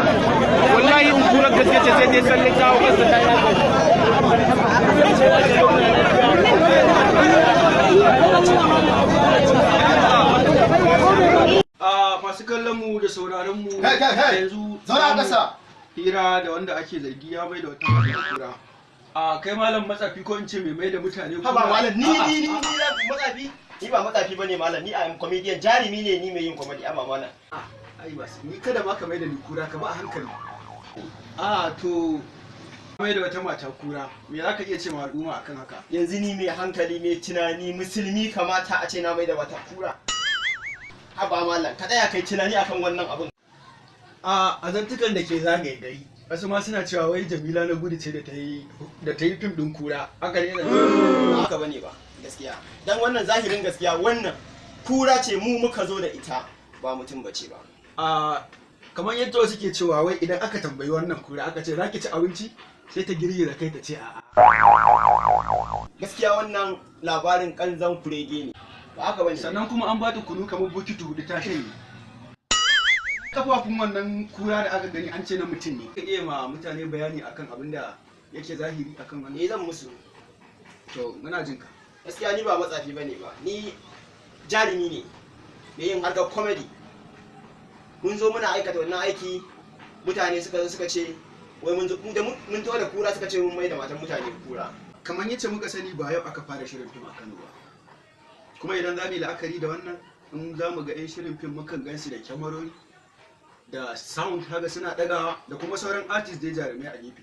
kansa. Wallahi in kurar gaske ce sai dai tsalle ta hau kansa ta yaga shi. Masu kallon mu da sauraron mu yanzu zauna ƙasa. Hira da wanda ake zargi ya mai da wata mata kura. A kai malam matsafi ko in ce mai da mutane kura. Haba malam, ni ni ni ni matsafi? Ni ba matsafi bane malam, ni am comedian, jarumi ne ni mai yin comedy amma malam. Ai ba ni kada ma ka mai da ni kura, ka ba a hankali. A to mai da wata mata kura, me zaka iya ce ma al'umma akan haka? Yanzu ni mai hankali mai tunani musulmi kamata a ce na mai da wata kura. Haba malam, ka tsaya kai tunani akan wannan abun. A azantukan da ke zagaye gari, wasu ma suna cewa wai Jamila na gudu ce da ta yi fim din kura. Haka ne da haka bane ba gaskiya. Dan wannan zahirin gaskiya wannan kura ce mu muka zo da ita ba mutum bace ba. A kamar yadda wasu ke cewa wai idan aka tambayi wannan kura aka ce zaki ci abinci sai ta girgiza kai ta ce a'a. Gaskiya wannan labarin kanzan kurege ne. Ba haka bane. Sannan kuma an bata kunu kamar bokiti hudu ta shanye. Kafafun wannan kura da aka gani an ce na mutum ne. Ka iya ma mutane bayani akan abin da yake zahiri akan wannan? Eh zan musu. To muna jin ka. Gaskiya ni ba matsafi bane ba. Ni jarumi ne mai yin harkar comedy. Mun zo muna aikata wannan aiki, mutane suka zo suka ce wai mun zo mun tawo da kura suka ce mun mai da matan mutane kura. Kamar yace muka sani ba yau aka fara shirin fim a Kano ba. Kuma idan za mu yi la'akari da wannan, in za mu ga 'yan shirin fim mukan gansu da kyamarori da sound haka suna ɗagawa da kuma sauran artist dai jarumai a gefe.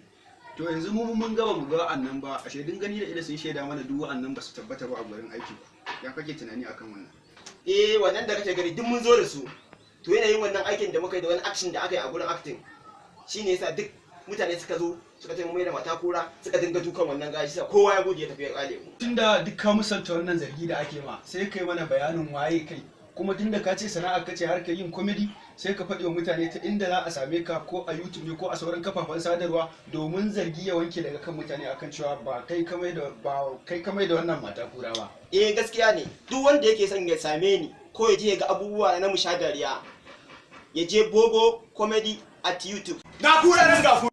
To yanzu mu mun gaba mu ga wa'annan ba, a shaidun gani da ido sun shaida mana duk wa'annan ba su tabbata ba a gurin aiki ba. Ya kake tunani akan wannan? Eh wannan da kake gani duk mun zo da su. To yanayin wannan aikin da muka yi da wani action da aka yi a gurin acting shine yasa duk mutane suka zo suka ce mai da mata kura suka dinga dukan wannan gashi sa kowa ya gode ya tafi ya kale mu. Tunda duk ka musanta wannan zargi da ake ma sai kai mana bayanin waye kai, kuma tunda ka ce sana'a ka ce har ka yin comedy sai ka faɗi wa mutane ta inda za a same ka ko a YouTube ne ko a sauran kafafen sadarwa domin zargi ya wanke daga kan mutane akan cewa ba kai ka mai da wannan mata kura ba. Eh gaskiya ne, duk wanda yake son ya same ni ko ya je ya ga abubuwa na mushadariya ya je Bobo Comedy at YouTube. Ga kura nan ga kura.